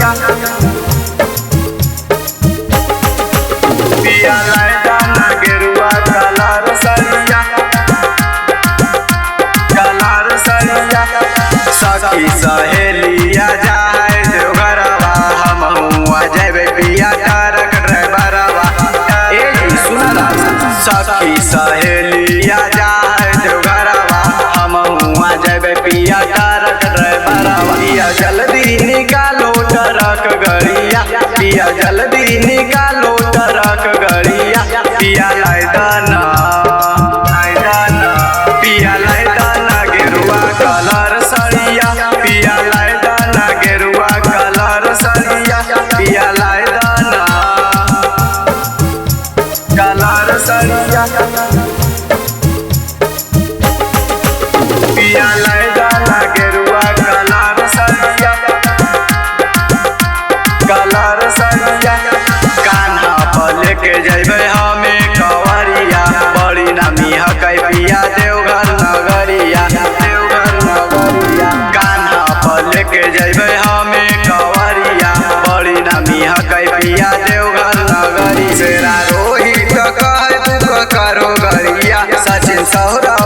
सड़िया। पिया लाइदाना गेरुआ कलर सड़िया, कलर सड़िया। सखी सहेलिया जाए देवघरवा, हमहुआ जैबे पिया ट्रक ड्राइवरवा। ए जी सुना ना, सखी सहेलिया जाए देवघरवा, हमहुआ जैबे पिया ट्रक ड्राइवरवा। पिया जल्दी निकालो ट्रक गड़िया, पिया जल्दी निकालो ट्रक गड़िया। पिया लाइदाना, पिया लाइदाना गेरुआ कलर सड़िया। पिया लाइदाना गेरुआ कलर सड़िया। पिया लाइदाना कलर सड़िया। पिया लाइदाना गेरुआ कलर सड़िया, कलर सड़िया। कान्हा पर लेके जैबे हमें कंवरिया, बड़ी नामी हकै पिया देवघर नगरिया, देवघर नगरिया। कान्हा पर लेके जैबे हमें कंवरिया, बड़ी नामी हकै पिया देवघर नगरिया। शेरा रोहित कहे तू करो गरिया, सचिन सौरभ